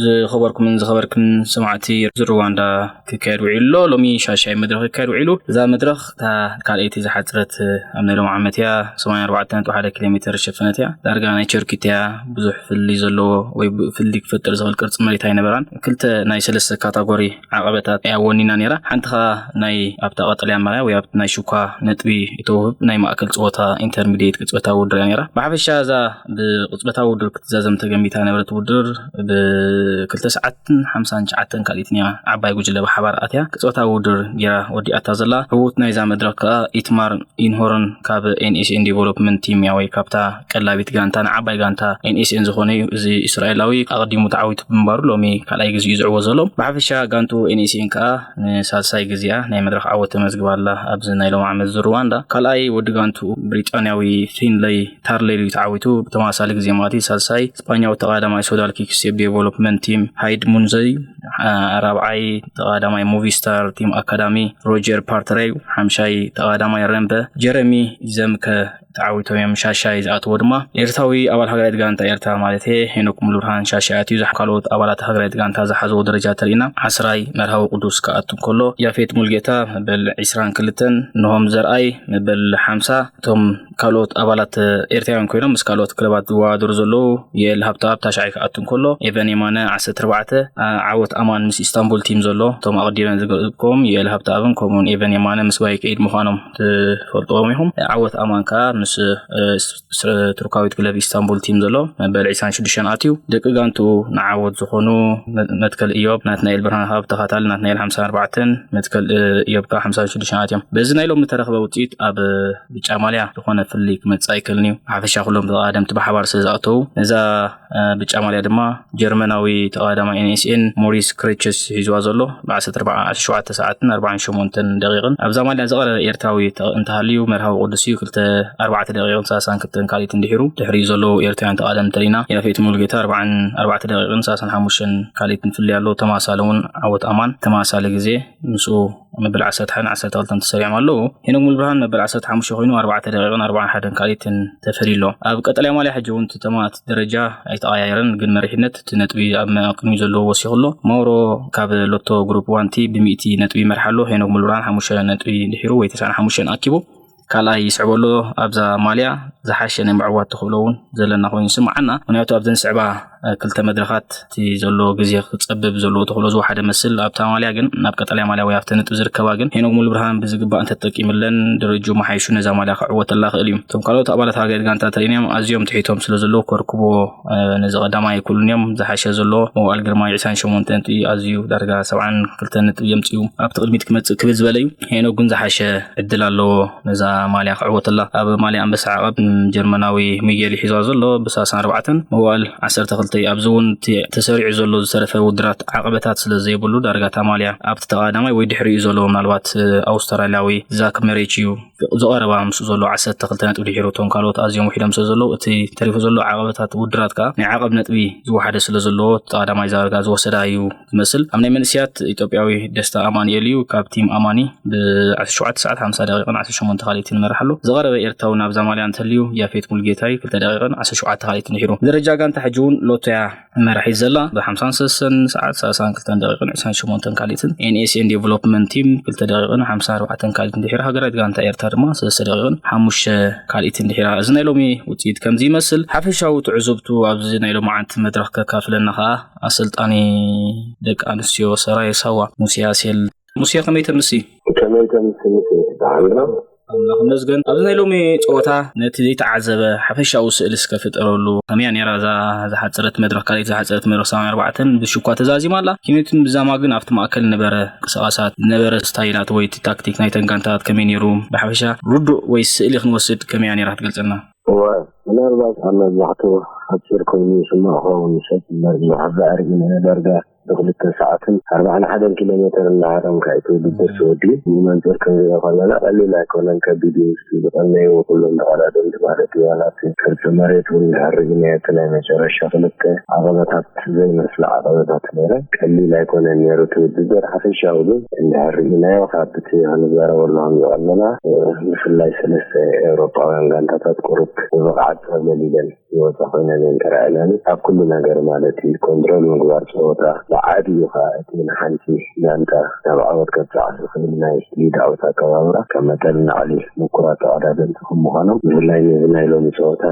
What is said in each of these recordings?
ዝኸበርኩምን ዝኸበርክን ሰማዕቲ፣ ሩዋንዳ ክካየድ ውዒሉ ኣሎ። ሎሚ ሻሻይ መድረኽ ክካየድ ውዒሉ። እዛ መድረኽ እታ ካልኣይቲ ዝሓፅረት ኣብ ናይ ሎም ዓመት እያ። ሰማንያ ኣርባዕተ ነጥቢ ሓደ ኪሎ ሜትር ዝሸፈነት እያ። ዳርጋ ናይ ቸርኪት እያ። ብዙሕ ፍልልይ ዘለዎ ወይ ብ- ፍልልይ ክፈጥር ዝኽእል ቅርፂ መሬት ኣይነበራን። ክልተ ናይ ሰለስተ ካታጎሪ ዓቐበታት እያ ወኒና ነይራ። ሓንቲ ኸኣ ናይ ኣብታ ቀጠልያ ማልያ ወይ ኣብቲ ናይ ሽኳ ነጥቢ እተውህብ ናይ ማእከል ፀወታ ኢንተርሚዲየት ቅፅበታዊ ውድድር እያ ነይራ። ብሓፈሻ እዛ ብቅፅበታዊ ውድድር ክትዛዘም ተገሚታ ነበረት ውድድር ብክልተ ሰዓትን ሓምሳን ትሽዓተን ካልኢትን እያ ዓባይ ጉጅለ ብሓባር ኣትያ ቅፅበታዊ ውድድር ጌራ ወዲኣታ ዘላ። ዕዉት ናይዛ መድረኽ ከኣ ኢትማር ኢንሆርን ካብ ኤንኤስኤን ዲቨሎፕመንት ቲም እያ ወይ ካብታ ቀላቢት ጋንታ ንዓባይ ጋንታ ኤንኤስኤን ዝኾነ እዩ። እዚ እስራኤላዊ ኣቐዲሙ ተዓዊቱ ብምንባሩ ሎሚ ካልኣይ ግዜ እዩ ዝዕወት ዘሎ። ብሓፈሻ ጋንቱ ኤንኤስኤን ከኣ ንሳልሳይ ግዜኣ ናይ መድረኽ ዓወት ተመዝግባ ኣላ። ኣብዚ ናይ ሎም ዓመት ዙር ሩዋንዳ ካልኣይ ወዲ ጋንቱ ብሪጣንያዊ ፊንለይ ታርሌል እዩ ተዓዊቱ። ብተመሳሳሊ ግዜ ማለት እዩ ሳልሳይ ስጳኛዊ ተቐዳማይ ሶዳል ኪክስቴፕ ዴቨሎፕመንት ቲም ሃይድ ሙንዘይ፣ ራብዓይ ተቐዳማይ ሙቪስታር ቲም ኣካዳሚ ሮጀር ፓርትሬይ፣ ሓምሻይ ተቐዳማይ ረምበ ጀረሚ ዘምከ ተዓዊቶም እዮም። ሻሻይ ዝኣተዎ ድማ ኤርትራዊ ኣባል ሃገራዊት ጋንታ ኤርትራ ማለት እየ ሄኖክ ሙሉብርሃን ሻሻይ ኣትዩ። ዝሓ- ካልኦት ኣባላት ሃገራዊት ጋንታ ዝሓዝዎ ደረጃ ተሪእና ዓስራይ መርሃዊ ቅዱስ ክኣቱ እንከሎ፣ ያፌት ሙልጌታ መበል ዕስራን ክልተን፣ ንሆም ዘርኣይ መበል ሓምሳ። እቶም ካልኦት ኣባላት ኤርትራውያን ኮይኖም ምስ ካልኦት ክለባት ዝወዳደሩ ዘለዉ፣ የል ሃብተኣብ ታሽዓይ ክኣቱ እንከሎ፣ ኤቨን የማነ ዓሰርተ ኣርባዕተ፣ ዓወት ኣማን ምስ ኢስታንቡል ቲም ዘሎ፣ እቶም ኣቐዲመ ዝገለጽኩም የል ሃብተኣብን ከምኡውን ኤቨን የማነ ምስ ባይክ ኤድ ምዃኖም ትፈልጥዎም ኢኹም። ዓወት ኣማን ከኣ ምስ ቱርካዊት ክለብ ኢስታንቡል ቲም ዘሎ መበል ዕስራን ሽዱሽተን ኣትዩ። ደቂ ጋንቱ ንዓወት ዝኾኑ መትከል እዮብ ናትናኤል ብርሃን ካብ ተኻታሊ ናትናኤል ሓምሳን ኣርባዕተን፣ መትከል እዮብ ከኣ ሓምሳን ሽዱሽተን ኣትዮም። በዚ ናይ ሎም ተረኽበ ውፅኢት ኣብ ብጫ ማልያ ዝኾነ ፍልይ ክመፅእ ኣይክእልን እዩ። ሓፈሻ ኩሎም ተቐዳደምቲ ብሓባር ስለ ዝኣተዉ ነዛ ብጫ ማልያ ድማ ጀርመናዊ ተቐዳማይ ኤንኤስኤን ሞሪስ ክሬቸስ ሒዝዋ ዘሎ ብ ዓሰርተ ኣርባዕተ ዓሰርተ ሸውዓተ ሰዓትን ኣርባዓን ሸሞንተን ደቂቕን። ኣብዛ ማልያ ዝቐረበ ኤርትራዊ እንተሃልዩ መርሃዊ ቅዱስ እዩ። ክልተ ኣርባዕተ ደቂቕን ሰላሳን ክልተን ካልኢት እንድሒሩ ድሕሪኡ ዘለዉ ኤርትራውያን ተቐዳደምቲ ተሪና ያፌት ሙሉጌታ ኣርባዓን ኣርባዕተ ደቂቕን ሰላሳን ሓሙሽተን ካልኢት ንፍልይ ኣሎ። ተማሳሊ እውን ዓወት ኣማን ተማሳሊ ግዜ ምስኡ መበል ዓሰርተ ሓደን ዓሰርተ ክልተን ተሰሪዖም ኣለዉ። ሄኖክ ሙሉብርሃን መበል ዓሰርተ ሓሙሽተ ኮይኑ ኣርባዕተ ደቂቕን ኣርባዓን ሓደን ካልኢትን ተፈልዩ ኣሎ። ኣብ ቀጠልያ ማልያ ሕጂ እውን እቲ ተማት ደረጃ ኣይተቐያየረን፣ ግን መሪሕነት እቲ ነጥቢ ኣብ ቅድሚ ዘለዎ ወሲኹ ኣሎ። ማውሮ ካብ ሎቶ ግሩፕ ዋንቲ ብሚእቲ ነጥቢ ይመርሓ ኣሎ። ሄኖክ ሙሉብርሃን ሓሙሽተ ነጥቢ ድሒሩ ወይ ተስዓን ሓሙሽተን ኣኪቡ ካልኣይ ይስዕቦ ኣሎ። ኣብዛ ማልያ ዝሓሸ ናይ ምዕዋት ተኽእሎ እውን ዘለና ኮይኑ ይስምዓና። ምክንያቱ ኣብዘን ዝስዕባ ክልተ መድረኻት እቲ ዘሎ ግዜ ክጸብብ ዘለዎ ተኽእሎ ዝወሓደ መስል። ኣብታ ማልያ ግን ናብ ቀጠልያ ማልያ ወይ ኣብቲ ነጥቢ ዝርከባ ግን ሄኖክ ሙሉብርሃን ብዝግባእ እንተተጠቂምለን ደረጅኡ መሓይሹ ነዛ ማልያ ክዕወተላ ክእል እዩ። እቶም ካልኦት ኣባላት ሃገር ጋንታ ተሪእናዮም ኣዝዮም ትሒቶም ስለ ዘለዉ ከርክብዎ ነዚ ቀዳማይ ኣይክእሉን እዮም። ዝሓሸ ዘሎ መዋል ግርማይ ዕስራን ሸሞንተ ነጥቢ ኣዝዩ ዳርጋ ሰብዓን ክልተን ነጥቢ የምፅኡ ኣብቲ ቅድሚት ክመፅእ ክብል ዝበለ እዩ። ሄኖክ ግን ዝሓሸ ዕድል ኣለዎ ነዛ ማልያ ክዕወተላ። ኣብ ማልያ ኣንበሳ ዓቐብ ጀርመናዊ ሚጌል ይሒዝዋ ዘሎ ብሰላሳን ኣርባዕተን መዋል ዓሰርተ ክልተ እዩ። ኣብዚ እውን እቲ ተሰሪዑ ዘሎ ዝተረፈ ውድራት ዓቐበታት ስለ ዘይብሉ ዳርጋ እታ ማልያ ኣብቲ ተቐዳማይ ወይ ድሕሪኡ ዘሎ ምናልባት ኣውስትራልያዊ ዛክ መሬች እዩ ዝቐረባ ምስኡ ዘሎ ዓሰርተ ክልተ ነጥቢ ድሒሩ እቶም ካልኦት ኣዝዮም ውሒዶም ስለ ዘለዉ እቲ ተሪፉ ዘሎ ዓቐበታት ውድራት ከዓ ናይ ዓቐብ ነጥቢ ዝወሓደ ስለ ዘለዎ ተቐዳማይ ዛርጋ ዝወሰዳ እዩ ዝመስል። ኣብ ናይ መንእስያት ኢትዮጵያዊ ደስታ ኣማኑኤል እዩ ካብ ቲም ኣማኒ ብ ዓሰርተ ሸውዓተ ሰዓት ሓምሳ ደቂቕን ዓሰርተ ሸሞንተ ካልኢትን ይመርሕ ኣሎ። ዝቐረበ ኤርትራዊ ናብዛ ማልያ እንተልዩ ያፌት ሙልጌታይ ክልተ ደቂቕን ዓሰርተ ሸውዓተ ካልኢትን ድሒሩ። ደረጃ ጋንታ ሕጂ እውን ሎቶያ መራሒ ዘላ ብ ሓምሳን ሰለስተን ሰዓት ሰላሳን ክልተን ደቂቕን ዕስራን ሸሞንተን ካልኢትን ኤንኤስኤን ዴቨሎፕመንት ቲም ክልተ ደቂቕን ሓምሳ ኣርባዕተን ካልኢትን ድሒራ ሃገራዊት ጋንታ ኤርትራ ድማ ሰለስተ ደቂቕን ሓሙሽተ ካልኢትን ድሒራ። እዚ ናይ ሎሚ ውፅኢት ከምዚ ይመስል። ሓፈሻዊ ትዕዝብቱ ኣብዚ ናይ ሎማዓንቲ መድረኽ ከካፍለና ከኣ ኣሰልጣኒ ደቂ ኣንስትዮ ሰራየ ሳዋ ሙሴ ኣሴል። ሙሴ ከመይ ተምሲ? ከመይ ተምሲ? ሙሴ ደሓን ዶ? ኣምላኽ ይመስገን። ኣብዚ ናይ ሎሚ ጸወታ ነቲ ዘይተዓዘበ ሓፈሻዊ ስእሊ እስከ ፍጠረሉ። ከመያ ነይራ እዛ ዝሓጸረት መድረኽ፣ ካልኣይቲ ዝሓጸረት መድረኽ ሰማንያ ኣርባዕተን ብሽኳ ተዛዚማ ኣላ። ኪነትን ብዛማ ግን ኣብቲ ማእከል ነበረ ቅስቃሳት፣ ነበረ ስታይላት ወይ እቲ ታክቲክ ናይተን ጋንታት ከመይ ነይሩ? ብሓፈሻ ርዱእ ወይ ስእሊ ክንወስድ ከመያ ነይራ ክትገልጸልና? እወ፣ ምናልባት ኣብ መብዛሕትኡ ሓጺር ኮይኑ ይስማዕ ክኸውን ይኽእል እምበር፣ ብዙሕ ኣርኢና ዳርጋ ብክልተ ሰዓትን ኣርባዓን ሓደን ኪሎ ሜተር እንዳሃረምካ እዩ እቲ ውድድር ተወዲኡ። ብመንጽር ክንሪኦ ከለና ቀሊል ኣይኮነን፣ ከቢድ እዩ። ዝቐነዩ ኩሎም ተቐዳደምቲ ማለት እዩ። ዋላ እቲ ቅርጺ መሬት እውን እንድሕር ርኢናዮ እቲ ናይ መጨረሻ ክልተ ዓቐበታት ዘይመስላ ዓቐበታት ነይረን። ቀሊል ኣይኮነን ነይሩ እቲ ውድድር። ሓፈሻዊ ግን እንድሕር ርኢናዮ ካብ እቲ ክንዛረበሉ ከም ዝቐነና ብፍላይ ሰለስተ ኤውሮጳውያን ጋንታታት ቁሩብ ብብቕዓት ካብ ለሊበን ዝወፃ ኮይነን እንተረኣናኒ ኣብ ኩሉ ነገር ማለት እዩ ኮንትሮል ምግባር ፀወታ ብዓብዩ ከዓ እቲ ንሓንቲ ጋንታ ናብ ዓወት ከብፅዓ ዝኽእል ናይ ሊድ ኣውት ኣቀባብራ ካብ መጠን ንላዕሊ ምኩራት ተቐዳደምቲ ከም ምዃኖም ብፍላይ ነዚ ናይ ሎሚ ፀወታ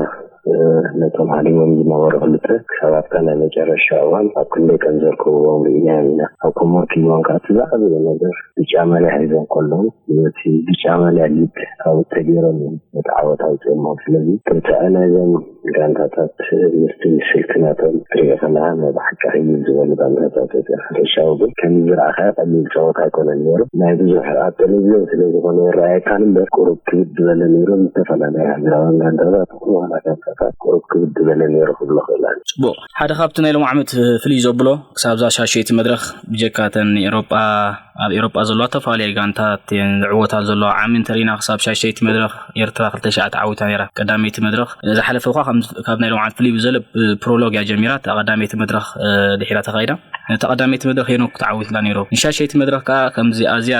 ነቶም ሃሊሞም ዝነበሩ ክልተ ክሳብ ኣብታ ናይ መጨረሻ እዋን ኣብ ክንደይ ከም ዘርከብዎም ርኢናዮም ኢና። ኣብ ኮሞር ክይቦን ከዓ እቲ ዝዓበየ ነገር ብጫ ማልያ ሒዞም ከለዉ ነቲ ብጫ ማልያ ሊድ ካብ ተገይሮም እዮም ነቲ ዓወት ኣውፅኦሞ። ስለዚ ክልተ ናይዞም ጋንታታት ምስቲ ስልቲ ናቶም ትሪኦ ከለካ ናይ ብሓቂ ሕይል ዝበሉ ጋንታታት እዮም። ሕርሻዊ ግን ከም ዝረኣካ ቀሊል ፀወታ ኣይኮነን ነይሩ። ናይ ብዙሕ ኣብ ቴሌቪዥን ስለ ዝኾነ ይረኣየካን እምበር ቁሩብ ክብድ ዝበለ ነይሩ። ዝተፈላለያ ሃገራውያን ጋንታታት ዝኾና ጋንታታት ቁሩብ ክብድ ዝበለ ነይሩ ክብሎ ክእላን። ጽቡቕ። ሓደ ካብቲ ናይ ሎም ዓመት ፍልይ ዘብሎ ክሳብ እዛ ሻሸይቲ መድረኽ ብጀካ እተን ኤሮጳ ኣብ ኤሮጳ ዘለዋ ዝተፈላለያ ጋንታት እየን ዝዕወታ ዘለዋ። ዓሚ እንተሪና ክሳብ ሻሸይቲ መድረኽ ኤርትራ ክልተ ሻዕ ተዓዊታ ነይራ። ቀዳመይቲ መድረኽ ዝሓለፈ እኳ ከም- ካብ ናይ ሎም ዓመት ፍልይ ብዘለ ፕሮሎግ እያ ጀሚራ። እታ ቀዳመይቲ መድረኽ ድሒራ ተኻይዳ። ነታ ቀዳመይቲ መድረኽ ሄኖክ ተዓዊትላ ነይሩ። ንሻሸይቲ መድረኽ ከዓ ከምዚ ኣዝያ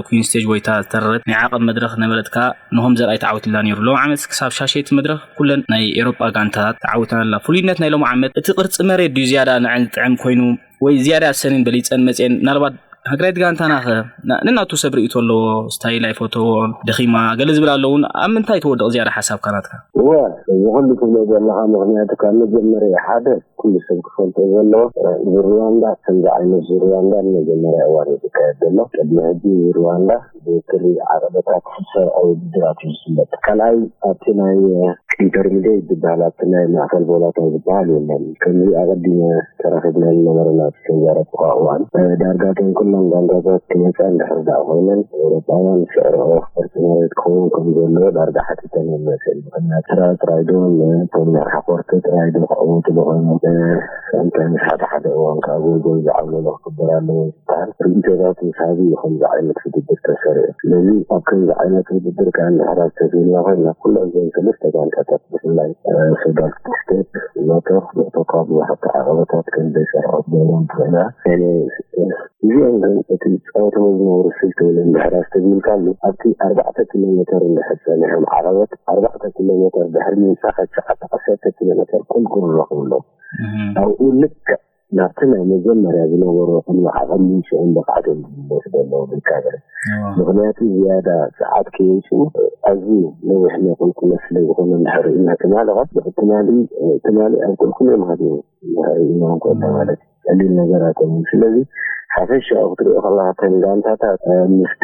ኩዊን ስቴጅ ወይታ ዝተረረት ናይ ዓቐብ መድረኽ ነበረት ከዓ ንሆም ዘርኣይ ተዓዊትላ ነይሩ። ሎም ዓመት ክሳብ ሻሸይቲ መድረኽ ኩለን ናይ ኤሮጳ ጋንታታት ተዓዊተን ኣላ። ፍሉይነት ናይ ሎም ዓመት እቲ ቅርጺ መሬት ድዩ ዝያዳ ንዓይ ዝጥዕም ኮይኑ ወይ ዝያዳ ሰኒን በሊጸን መጽኤን? ምናልባት ሃገራዊት ጋንታና ኸ ና- ነናቱ ሰብ ርእይቶ ኣለዎ። ስታይል ኣይፈተዎን፣ ደኺማ፣ ገለ ዝብል ኣለውን። ኣብ ምንታይ ትወድቕ ዝያዳ ሓሳብካ ናትካ? እወ፣ እዚ ኩሉ ትብሎ ዘለኻ ምኽንያቱ ካብ መጀመርያ ሓደ ኩሉ ሰብ ክፈልጦ ዘለዎ እ፣ ሩዋንዳ ከምዚ ዓይነት ሩዋንዳ ንመጀመርያ እዋን እዩ ዝካየድ ዘሎ። ቅድሚ ሕጂ ሩዋንዳ ብትሪ ዓቐበታት ሰብኣዊ ውድድራት እዩ ዝፍለጥ። ካልኣይ ኣብቲ ናይ ኢንተርሚዲየት ዝበሃል ኣብቲ ናይ ማእኸል ቦላታ ዝበሃል የለን። ከምዚ ኣቐዲመ ተራኺብና ዝነበረና ተዛረብኩኻ እዋን እ፣ ዳርጋ እተን ኩለን ጋንታታት ክመፃ እንድሕር ደኣ ኮይነን ኤውሮጳውያን ስዕርኦ ቅርፂ መሬት ክኸውን ከም ዘለዎ ዳርጋ ሓቲተን እየን መፅኤን። ምኽንያት ስራ ጥራይ ዶ ነቶም ናይ ሓኮርቲ ጥራይ ዶ ክዕወቱ ዶ ኮይኖም እ፣ ከምተን ሓደ ሓደ እዋን ከዓ ጎልጎል ዝዓብለሎ ክግበር ኣለዎ ዝበሃል ርኢቶታት ምስ ሃቢ እዩ ከምዚ ዓይነት ውድድር ተሰሪዑ። ስለዚ ኣብ ከምዚ ዓይነት ውድድር ከዓ እንድሕር ተዝህልዋ ኮይና ኩለን እዘን ሰለስተ ጋንታታት ብፍላይ እ፣ ሱዳን ስቴት፣ ኖቶ፣ ኖቶ ካብ ብዙሓት ዓቐበታት ከም ዘይሰርዖ ክገብሮም ትኽእላ። እዚኦም ግን እቲ ዝፃወትዎ ዝነበሩ ስልቲ እውን እንድሕር ኣስተብሂልካሉ ኣብቲ ኣርባዕተ ኪሎ ሜተር እንድሕር ፀኒሖም ዓቐበት ኣርባዕተ ኪሎ ሜተር ድሕሪ ምውሳኽ ትሽዓተ ዓሰርተ ኪሎ ሜተር ቁልቁል ረኽቡ ኣለዉ። ኣብኡ ልክዕ ናብቲ ናይ መጀመርያ ዝነበሮ ቅድሚ ዓቐብ ምውፅኦም ብቕዓቶም ዝምለሱ ዘለዉ ሪካቨሪ። ምኽንያቱ ዝያዳ ሰዓት ከየውፅኡ ኣዝዩ ነዊሕ ናይ ቁልቁለት ስለ ዝኾነ እንድሕር ርኢና ትማሊ ኸ ትማሊ ትማሊ ኣብ ቁልቁል እዮም ሃዲሙ እንድሕር ርኢና እንኮሎ ማለት እዩ። ቀሊል ነገር ኣይኮነን። ስለዚ ሓፈሻ ክትሪኦ ከለካ እተን ጋንታታት ምስቲ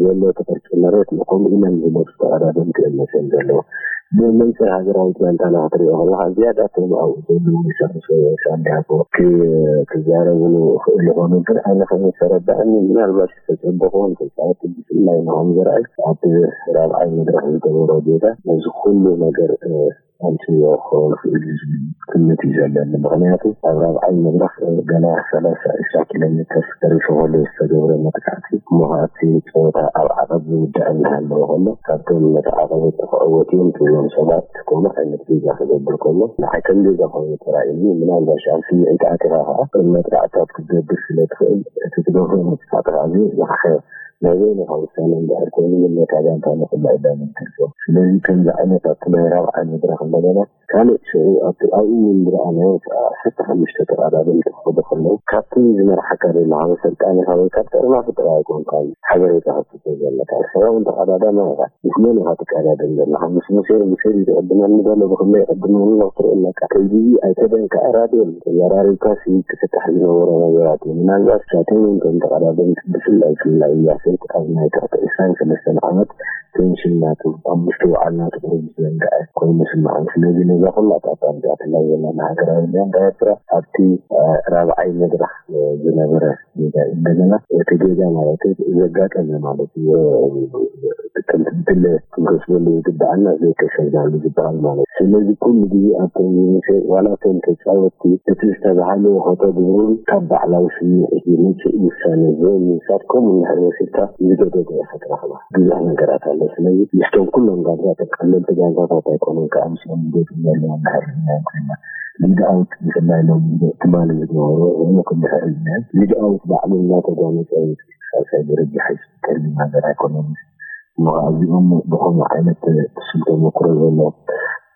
ዘሎ ተፈርቂ መሬት ከምኡ ኢለን ዝመፁ ተቐዳደምቲ እዮም መፅኦም ዘለዉ። ብመንፅር ሃገራዊት ጋንታና ክትሪኦ ከለካ ዝያዳ እቶም ኣብኡ ዘለዉ ይሰርሑ ሳንዲያጎ ክዛረብሉ ይኽእሉ ይኾኑ ግን ኣነ ከም ዝተረዳእኒ ምናልባት ዝተፀበኹ ተፃወቲ ብፍላይ ንኹም ዝረኣዩ ኣብ ራብዓይ መድረኽ ዝገበሮ ጌጋ ነዚ ኩሉ ነገር ኣምፅዮ ክኸውን ይኽእል እዩ ዝብል ግምት እዩ ዘለኒ። ምኽንያቱ ኣብ ራብዓይ መድረኽ ገና ሰላሳ ዒስራ ኪሎ ሜተር ተሪፉ ከሎ ዝተገብረ መጥቃዕቲ እሞ ከዓ እቲ ፀወታ ኣብ ዓቐብ ዝውዳእ እናሃለወ ከሎ ካብቶም ነቲ ዓቐብ ክዕወት እዮም ትብሎም ሰባት ከምኡ ዓይነት ጌጋ ክገብር ከሎ ንዓይ ከም ጌጋ ኮይኑ ተራእዩኒ። ምናልባሽ ኣብ ስምዒት ኣቲኻ ከዓ መጥቃዕትታት ክትገብር ስለ ትኽእል እቲ ትገብሮ መጥቃዕቲ ከዓ ዝሓሸ ናይ በይንኻ ውሳነ እንድሕር ኮይኑ ግን ነታ ጋንታ ንኹላ ኢላ ምትርፎ። ስለዚ ከምዚ ዓይነት ኣብቲ ናይ ራብዓይ መድረኽ እንደገና ካልእ ሽዑ ኣብቲ ኣብኡ እውን ዝረኣናዮ ከዓ ዓሰርተ ሓሙሽተ ተቐዳደምቲ ክኸዱ ከለዉ ካብቲ ዝመርሓካ ዘሎ ካብ ኣሰልጣኒኻ ወይ ካብ ጠርናፊ ጥራይ ኣይኮንካን ሓበሬታ ክትጽበ ዘለካ። ሰብኣውን ተቐዳዳማይ ኢኻ። ምስ መን ኢኻ ትቀዳደም ዘለኻ? ምስ ሙሴ ሙሴ እዩ ዝቕድመኒ ዘሎ ብኽንደይ ይቕድመኒ ኣሎ ክትርኢ ኣለካ። ከይዲ ኣይከደን ከዓ ራድዮ ኣሎ። ተዘራሪብካሲ ክፍታሕ ዝነበሮ ነገራት እዩ። ምናልባት እሳቶም እውን ከም ተቐዳደምቲ ብፍላይ ክልላዊ እያሰይት ኣብ ናይ ትሕቲ ዕስራን ሰለስተን ዓመት ቴንሽን ናቱ ኣብ ምስትውዓል ናቱ ቁሩብ ዝዘንግዐ ኮይኑ ይስምዓኒ። ስለዚ ነዛ ኩላ ጣጣ እዚኣ ትላ ዘለና ሃገራዊ ሚድያ ኤርትራ ኣብቲ ራብዓይ መድረኽ ዝነበረ ጌጋ እዩ። እንደገና እቲ ጌጋ ማለት ዘጋጠመ ማለት እዩ። ከምቲ ብትለ ክንከስበሉ ዝግባኣና ዘይከሰብናሉ ዝበሃል ማለት እዩ። ስለዚ ኩሉ ግዜ ኣብ ከምዚ ምሸ ዋላ እቶም ተፃወትቲ እቲ ዝተባሃሉ ከተግብሩን ካብ ባዕላዊ ስምዒት ዝመፅእ ውሳነ ዘይምውሳድ ከምኡ እንድሕር ወሲድካ ዝገደደ ኢኻ ትረኽባ። ብዙሕ ነገራት ኣሎ። ስለዚ ምስቶም ኩሎም ጋንታታት ቀለልቲ ጋንታታት ኣይኮኑን ከዓ ምስኦም ዝገጥሙ ዘለዉ እንድሕር ርኢናዮም ኮይና ሊድ ኣውት ብፍላይ ሎም ትማሊ ዝገበሩ ሄኖክ እንድሕር ርኢናዮም ሊድ ኣውት ባዕሉ እናተጓነፀ እዩ ሳልሳይ ደረጃ ሓይሱ ቀሊል ነገር ኣይኮነን። እሞ ከዓ እዚኦም ብኸምኡ ዓይነት ስልት ተመክሮ ዘሎ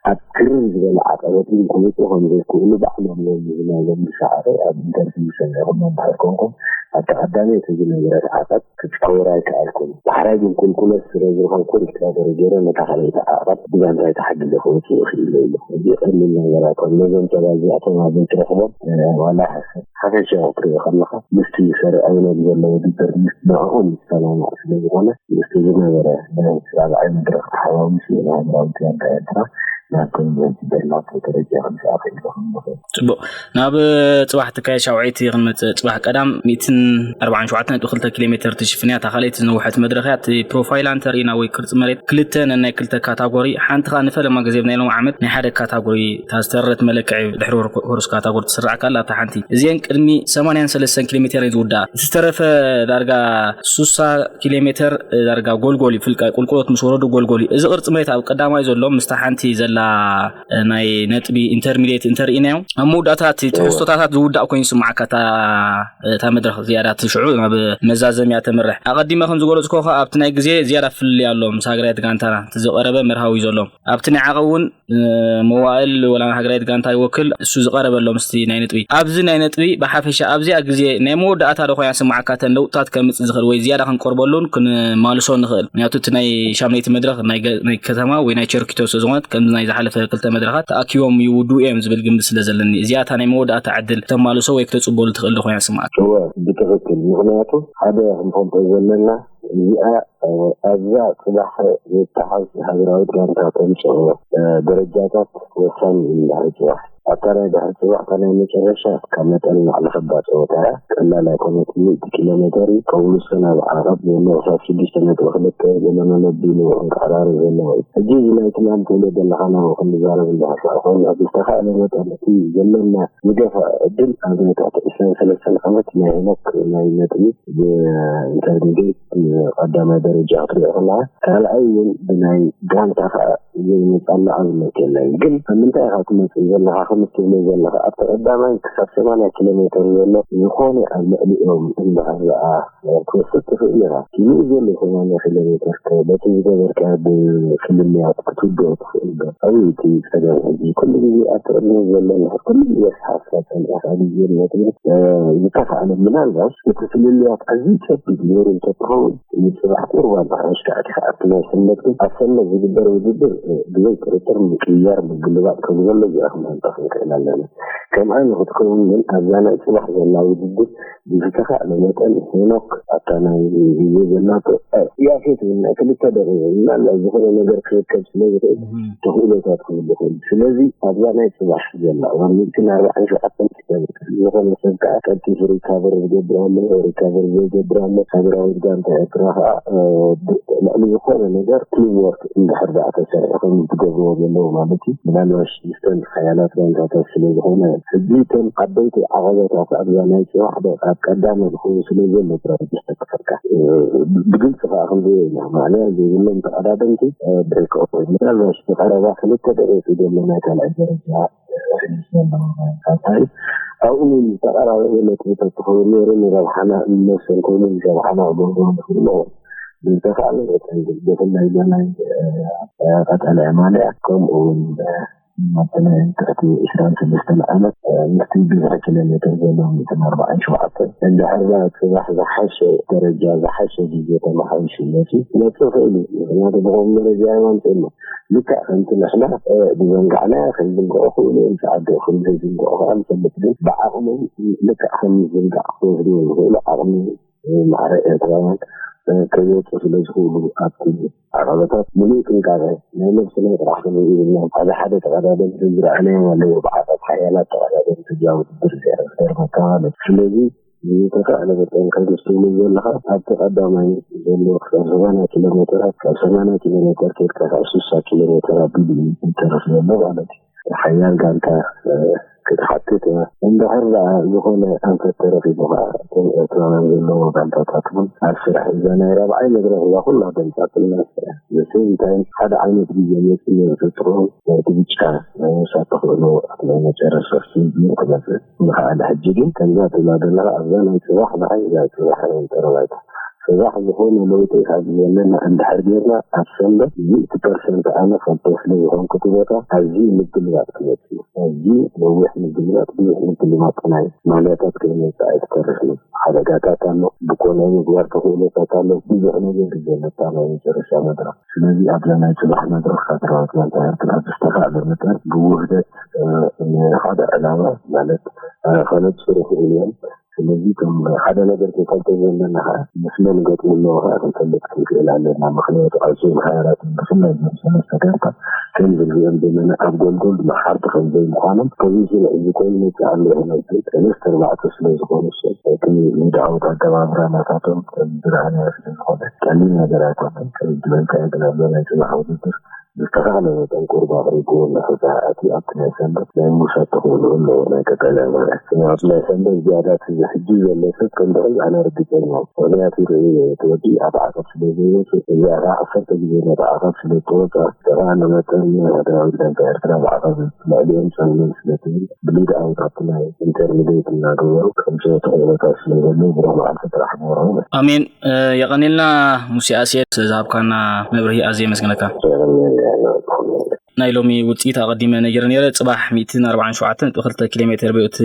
ኣብ ክርር ዝበለ ዓቐበት ግን ክመፁ ከም ዘይክእሉ ባዕሎም እዮም ዝናገሩ። ሰዓረ ኣብ ኢንተርቪው ሰሚዕኹም እንድሕር ኮንኩም፣ ኣብ ተቐዳሚ እቲ ዝነበረ ሰዓታት ክትፀውር ኣይከኣልኩን። ዳሕራይ ግን ቁልቁለት ስለ ዝኾንኩ ሪክታተር ገይረ ነታ ካልኣይቲ ዓቐብ ብዛንታይ ተሓጊዘ ክወፅእ ክኢለ ኢሉ። እዚ ቀሊል ነገር ኣይኮን። ነዞም ሰባት እዚኣቶም ኣበይ ትረኽቦም? ዋላ ሓፈሻዊ ክትሪኦ ከለኻ ምስቲ ሰሪዓይነት ዘሎ ውድድር ምስ ንዕኡ ዝሰማማዕ ስለ ዝኾነ ምስቲ ዝነበረ ናይ ራብዓይ መድረኽ ተሓዋዊሱ ንሃገራዊ ጋንታ ኤርትራ ናብ ከምዚ ዝበልናቶ ደረጃ ክንስኣፈ ኢሉ ክምኽእል። ጽቡቕ። ናብ ጽባሕ ትካየ ሻውዓይቲ ክንመጽእ፣ ጽባሕ ቀዳም ሚእትን ኣርባዓን ሸውዓተን ነጥቢ ክልተ ኪሎ ሜትር ትሽፍን እያ። እታ ካልኣይቲ ዝነውሐት መድረኽ እያ። እቲ ፕሮፋይላ እንተርኢና ወይ ቅርጺ መሬት ክልተ ነናይ ክልተ ካታጎሪ፣ ሓንቲ ኸኣ ንፈለማ ግዜ ብናይ ሎም ዓመት ናይ ሓደ ካታጎሪ እታ ዝተረረት መለክዒ ድሕሪ ሆርስ ካታጎሪ ትስራዕ ካላ እታ ሓንቲ። እዚአን ቅድሚ ሰማንያን ሰለስተን ኪሎ ሜትር እየን ዝውድኣ። እቲ ዝተረፈ ዳርጋ ሱሳ ኪሎ ሜትር ዳርጋ ጎልጎል እዩ፣ ፍልቃ ቁልቁሎት ምስ ወረዱ ጎልጎል እዩ። እዚ ቅርጺ መሬት ኣብ ቀዳማይ ዘሎ ምስታ ሓንቲ ዘላ ናይ ነጥቢ ኢንተርሚዲየት እንተርኢናዮ፣ ኣብ መወዳእታ እቲ ትሕዝቶታት ዝውዳእ ኮይኑ ይስምዓካ። እታ እታ መድረኽ ዝያዳ እቲ ሽዑ ናብ መዛዘምያ ተምርሕ። ኣቐዲመ ከም ዝገለጽኩ ከኣ ኣብቲ ናይ ግዜ ዝያዳ ፍልልይ ኣሎ ምስ ሃገራዊት ጋንታና እቲ ዝቐረበ መርሃዊ እዩ ዘሎ። ኣብቲ ናይ ዓቐብ እውን መዋእል ወላ ሃገራዊት ጋንታ ይወክል እሱ ዝቐረበ ኣሎ ምስቲ ናይ ነጥቢ። ኣብዚ ናይ ነጥቢ ብሓፈሻ ኣብዚኣ ግዜ ናይ መወዳእታ ዶ ኮይና ስምዓካ እተን ለውጥታት ከምጽእ ዝኽእል ወይ ዝያዳ ክንቀርበሉን ክንማልሶ ንኽእል? ምክንያቱ እቲ ናይ ሻምነይቲ መድረኽ ናይ ገ- ናይ ከተማ ወይ ናይ ቸርኪቶ ስለ ዝኾነት ከምዚ ናይ ዝሓለፈ ክልተ መድረኻት ተኣኪቦም ይውድኡ እዮም ዝብል ግምት ስለ ዘለኒ እዚኣ እታ ናይ መወዳእታ ዕድል ክተማልሶ ወይ ክተጽበሉ ትኽእል ዶ ኮይና ስምዓካ? እወ፣ ብትኽክል። ምኽንያቱ ሓደ ክንፈልጦ ዘለና እዚኣ ኣብዛ ጽባሕ ዝተሓዝ ሃገራዊት ጋንታ ተምጽኦ ደረጃታት ወሳኒ እዩ። ድሕሪ ጽባሕ ኣብታ ናይ ድሕሪ ጽባሕ እታ ናይ መጨረሻ ካብ መጠን ንላዕሊ ከባድ ጸወታ እያ። ቀላል ኣይኮነትን። ሚእቲ ኪሎ ሜተር እዩ። ከውልስቶን ኣብ ዓቐብ ዘሎ ክሳብ ሽዱሽተ ነጥቢ ክልተ ገለ መለቢሉ ክንቀራረብ ዘለዎ እዩ። ሕጂ እዚ ናይ ትማሊ ትብሎ ዘለኻ ናብኡ ክንዛረብ እንድሕር ኮይኑ ብዝተኻእለ መጠን እቲ ዘለና ዝገፍዐ ዕድል ኣብ ናይ ትሕቲ ዕስራን ሰለስተን ዓመት ናይ ሄኖክ ናይ ነጥቢ ኢንተርሚዲየት ቀዳማይ ደረጃ ክትሪኦ ከለካ፣ ካልኣይ እውን ብናይ ጋንታ ከዓ ዘይመፃላ ኣብነት የለን። ግን ኣብ ምንታይ ኢካ ትመፅእ ዘለካ? ከም ትብሎ ዘለካ ኣብቲ ቀዳማይ ክሳብ ሰማንያ ኪሎ ሜትር ዘሎ ዝኾነ ኣብ ልዕሊኦም እንድሕር ደኣ ክትወስድ ትኽእል ኢኻ። እቲ ሙሉእ ዘሎ ሰማንያ ኪሎ ሜትር ከ በቲ ዝገበርካዮ ብፍልልያት ክትውድኦ ትኽእል ዶ? ኣብኡ እቲ ጸገም ሕጂ። ኩሉ ግዜ ኣብቲ ቅድሚት ዘሎ ንሕር ኩሉ ግዜ ክሓስካ ጸኒሕካ ግዜ ነጥቢ ዝተኻእለ ምናልባት እቲ ፍልልያት ኣዝዩ ጸቢብ ነይሩ እንተትኸውን ንጽባሕ ቁርባን ኣሽካዕቲ ኣብቲ ናይ ሰንበት ግን ኣብ ሰንበት ዝግበር ውድድር ብዘይ ጥርጥር ምቅያር ምግልባጥ ከም ዘሎ እዚኣ ክንፈልጦ ክንክእል ኣለና። ከምኣ ንክትከውን ግን ኣብዛ ናይ ጽባሕ ዘላ ውድድር ብዝተኻእለ መጠን ሄኖክ ኣብታ ናይ ግዜ ዘላቶ ያፌት እውን ናይ ክልተ ደቂቕ ምናልባት ዝኾነ ነገር ክርከብ ስለ ዝኽእል ተኽእሎታት ክህሉ ይኽእል። ስለዚ ኣብዛ ናይ ጽባሕ ዘላ እዋን ሚእትን ኣርባዓን ሸውዓተን ዝኾነ ሰብ ከዓ ቀልጢፉ ሪካቨር ዝገብር ኣሎ፣ ሪካቨር ዘይገብር ኣሎ። ሃገራዊት ጋንታ ኤርትራ ከዓ ልዕሊ ዝኾነ ነገር ቲም ወርክ እንድሕር ደኣ ተሰሪሑ ከም ዝገብርዎ ዘለዎ ማለት እዩ። ምናልባት ሽዱሽተን ሓያላት ጋንታታት ስለ ዝኾነ ሕጂ እተን ዓበይቲ ዓቐበታት ኣብዛ ናይ ጽባሕ ዶ ኣብ ቀዳመ ዝኸውን ስለ ዘሎ ብራይት ክፈካ ብግልፂ ከዓ ክንሪኦ ኢና። ማዕለያ ዘይብሎም ተቐዳደምቲ ብሕልክኦም ምናልባት ዝቐረባ ክልተ ደቂቂ ዘሎ ናይ ካልኣይ ደረጃ ሪሊዝ ዘለዎም ጋንታታት ኣብኡ ዝተቐራረበ ነጥብታት ክኸውን ነይሩ ንረብሓና እንመሰል ኮይኑ ንረብሓና ክገብርዎ ንኽእሉ ብዝተኻእለ መጠን ግን ብፍላይ እዛ ናይ ቀጠልያ ማልያ ከምኡ እውን ኣብቲ ናይ ትሕቲ ዕስራን ሰለስተን ዓመት ምስቲ ብዝሒ ኪሎ ሜትር ዘሎ ሚእትን ኣርባዓን ሸውዓተን እንድሕር ጽባሕ ዝሓሸ ደረጃ ዝሓሸ ግዜ ተመሓይሹ መፂ ክመፅእ ይኽእል እዩ። ምክንያቱ ብኸም ደረጃ እዮም ኣምፅእና ልክዕ ከምቲ ንሕና ብዘንጋዕና ክንዝንግዖ ክእሉ እዮም ሰዓዶ ክንዘይዝንግዖ ከዓ ንፈልጥ ግን ብዓቕሞም ልክዕ ከም ዝንጋዕ ክወስድዎ ዝኽእሉ ዓቕሚ ማዕረ ኤርትራውያን ከይወፁ ስለ ዝኽእሉ ኣብቲ ዓቐበታት ሙሉእ ጥንቃቐ ናይ ነብስና ጥራሕ ክንርኢ ይብልና ሓደ ሓደ ተቐዳደምቲ ዝረኣናዮም ኣለዎ ብዓቐብ ሓያላት ተቐዳደምቲ እዚኣ ውድድር እዚኣ ክትገርመካ ማለት ስለዚ ዝተኻእለ መጠን ከም ዝትብሉ ዘለካ ኣብቲ ቀዳማይ ዘሎ ክሳብ ሰማንያ ኪሎ ሜትራት ካብ ሰማንያ ኪሎ ሜትር ከድካ ካብ ስሳ ኪሎ ሜትር ኣቢሉ እዩ ዝተረፍ ዘሎ ማለት እዩ ሓያል ጋንታ ክትሓትት እያ እንድሕር ደኣ ዝኾነ ኣንፈት ተረኺቡ ከዓ እቶም ኤርትራውያን ዘለዎ ጋንታታት እውን ኣብ ስራሕ እዛ ናይ ራብዓይ መድረኽ እዛ ኩላ ገንጻትልና እያ ዘሴም ታይም ሓደ ዓይነት ግዜ መፂ ነይሩ ተጥሮ ናይቲ ብጫ ናይ ምውሳድ ተኽእሎ ኣብቲ ናይ መጨረሻ ስቴጅ ክመፅእ ዝኸኣለ ሕጂ ግን ከምዛ ትብላ ዘለኻ ኣብዛ ናይ ፅባሕ ብሓይ እዛ ፅባሕ ናይ ጠረባይታ ስራሕ ዝኾነ ለውጢ ካብ ዘለና እንድሕር ጌርና ኣብ ሰንበት ሚእቲ ፐርሰንት ኣነ ፈልጦ ስለ ዝኾንኩ እቲ ቦታ ኣዝዩ ምግልባጥ ክመጽእ እዩ። ኣዝዩ ነዊሕ ምግልባጥ፣ ብዙሕ ምግልባጥ ናይ ማልያታት ከይመጽእ ኣይትፈርሕን። ሓደጋታት ኣሎ፣ ብኮነ ምግባር ተኽእሎታት ኣሎ። ብዙሕ ነገር እዩ ዘለካ ናይ መጨረሻ መድረኽ። ስለዚ ኣብዛ ናይ ጽባሕ መድረኽ ካድረዋት ጋንታ ኤርትራ ብዝተኻእለ መጠን ብውህደት ንሓደ ዕላማ ማለት ከነጽሩ ይኽእሉ እዮም። ስለዚ ከም ሓደ ነገር ክንፈልጦ ዘለና ከዓ ምስ መን ገጥሙ ኣለዎ ከዓ ክንፈልጥ ክንክእል ኣለና። ምክንያቱ ኣዝዮም ሓያላትን ብፍላይ እዞም ሰለስተ ጋንታ ከም ዝሪኦም ዘለና ኣብ ጎልጎል መሓርቲ ከም ዘይምዃኖም ፖዚሽን ሒዙ ኮይኑ መፅእ ኣሎ ይኽእል ግን ሰለስተ ኣርባዕተ ስለ ዝኾኑ ሰብ እቲ ንድዓወት ኣገባብራ ናታቶም ከም ዝረኣናዮ ስለ ዝኾነ ቀሊል ነገር ኣይኮነን። ከም ዝበልካዮ ግን ኣብዛ ናይ ፅባሕ ውድድር ዝተኻእለ መጠን ቁሩብ ኣቕሪብዎ እናተሳእቲ ኣብቲ ናይ ሰንበት ናይ ምውሳድ ተኽእሎ ኣለዎ ናይ ቀጠልያ ማለት። ኣብ ናይ ሰንበት ዝያዳ እቲ ሕጂ ዘሎ ሰብ ከም ድሕዝ ኣነ ርግጸኛ እየ። ምኽንያቱ ርኢ እቲ ወዲ ኣብ ዓቐብ ስለ ዘይወጽእ እዚኣ ከዓ ዓሰርተ ግዜ ነቲ ዓቐብ ስለ እትወጽኣ ዝተኻእለ መጠን ሃገራዊት ጋንታ ኤርትራ ብዓቐብ ልዕሊኦም ጸልመን ስለ ትብል ብሊድ ኣውት ኣብቲ ናይ ኢንተርሚዲየት እናገበሩ ከምፅኦ ተኽእሎታት ስለ ዘለዎ ብሩህ መዓልቲ ጥራሕ ግበሮ። ኣሜን። የቐኔልና ሙሴ ኣስየ፣ ስለዝሃብካና መብርሂ ኣዝየ የመስግነካ። ናይ ሎሚ ውፅኢት ኣቐዲመ ነጊረ ነይረ። ፅባሕ ሚእትን ኣርባዓን ሸውዓተን ነጥቢ ክልተ ኪሎ ሜትር ብእቲ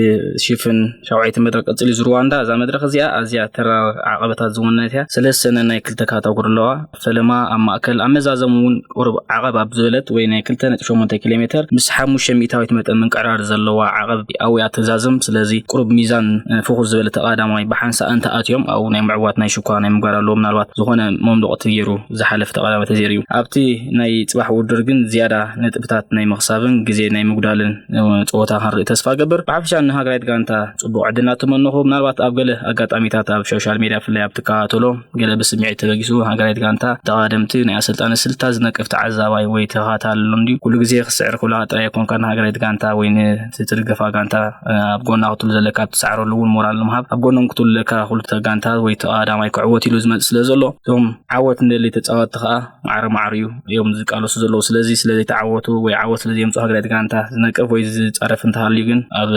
ሽፍን ሻውዓይቲ መድረክ ቀፂሉ እዚ ሩዋንዳ። እዛ መድረክ እዚኣ ኣዝያ ተራ ዓቐበታት ዝወነነት እያ። ሰለስተ ናይ ክልተ ካታጎሪ ኣለዋ። ፈለማ ኣብ ማእከል፣ ኣብ መዛዘሙ እውን ቁሩብ ዓቐብ ኣብ ዝበለት ወይ ናይ ክልተ ነጥቢ ሸሞንተ ኪሎ ሜትር ምስ ሓሙሽተ ሚእታዊት መጠን ምንቅዕራር ዘለዋ ዓቐብ ኣብያ ትዛዘም። ስለዚ ቁሩብ ሚዛን፣ እ፣ ፍኹስ ዝበለ ተቐዳማይ ብሓንሳእ እንተኣትዮም ኣብኡ ናይ ምዕዋት ናይ ሽኳ ናይ ምግባር ኣለዎ። ምናልባት ዝኾነ መምለቑ ተገይሩ ዝሓለፈ ተቐዳማይ ተዘይሩ እዩ። ኣብቲ ናይ ጽባሕ ውድድር ግን ዝያዳ ነጥብታት ናይ ምኽሳብን ግዜ ናይ ምጉዳልን፣ እ፣ ጸወታ ክንርኢ ተስፋ ገብር። ብሓፈሻ ንሃገራዊት ጋንታ ጽቡቕ ዕድል እናተመነኹ፣ ምናልባት ኣብ ገለ ኣጋጣሚታት ኣብ ሶሻል ሜድያ ብፍላይ ኣብ ትከታተሎ ገለ ብስምዒት ተበጊሱ ሃገራዊት ጋንታ ተቓደምቲ ናይ ኣሰልጣኒ ስልታ ዝነቅፍ ተዓዛባይ ወይ ተኸታታሊ ኣሎ እንድዩ። ኩሉ ግዜ ክስዕር ክብላ ጥራይ ኣይኮንካ ንሃገራዊት ጋንታ ወይ ነቲ ትድግፋ ጋንታ፣ እ፣ ኣብ ጎና ክትህሉ ዘለካ፣ ኣብ ትሰዓረሉ እውን ሞራል ንምሃብ ኣብ ጎኖም ክትህሉ ዘለካ ክልተ ጋንታ ወይ ተቓዳማይ ክዕወት ኢሉ ዝመጽእ ስለ ዘሎ እቶም ዓወት ንደሊ ተጻወትቲ ከኣ ማዕረ ማዕሪኡ እዮም ዝቃለሱ ዘለዉ። ስለዚ ስለ ዘይተዓወቱ ወይ ዓወት ስለ ዘየምጽኡ ሃገራዊት ጋንታ ዝነቅፍ ወይ ዝጻረፍ እንተሃልዩ ግን ኣብ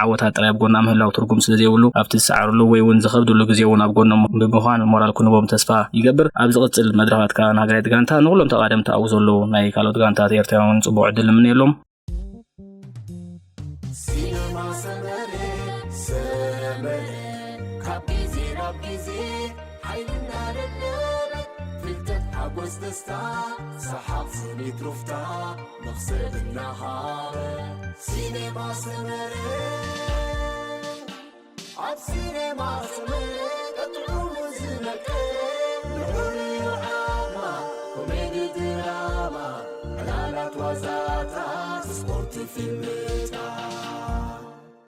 ዓወታት ጥራይ ኣብ ጎና ምህላው ትርጉም ስለ ዘይብሉ ኣብቲ ዝሰዓርሉ ወይ እውን ዝኸብድሉ ግዜ እውን ኣብ ጎኖም ብምዃን ሞራል ክንቦም ተስፋ ይገብር። ኣብ ዝቕጽል መድረኻት ከኣ ንሃገራዊት ጋንታ ንኹሎም ተቓደምቲ ኣብኡ ዘለዉ ናይ ካልኦት ጋንታት ኤርትራውያን እውን ጽቡቕ ዕድል ንምነየሎም። ሲነማ ሰመረ፣ ሰመረ፣ ካብ ግዜ ናብ ግዜ ሓይሊ እናደለበ፣ ፍልጠት ሓጎስ ደስታ፣ ሰሓቕ ስኒት ሩፍታ፣ መኽሰብ እናሃበ። ሲነማ ሰመረ፣ ኣብ ሲነማ ሰመረ፣ ቀጥዑ ዝመቀ፣ ልዑል ዓማ፣ ኮሜዲ ድራማ፣ ዕላላት ዋዛታት፣ ስፖርት ፊልምታት።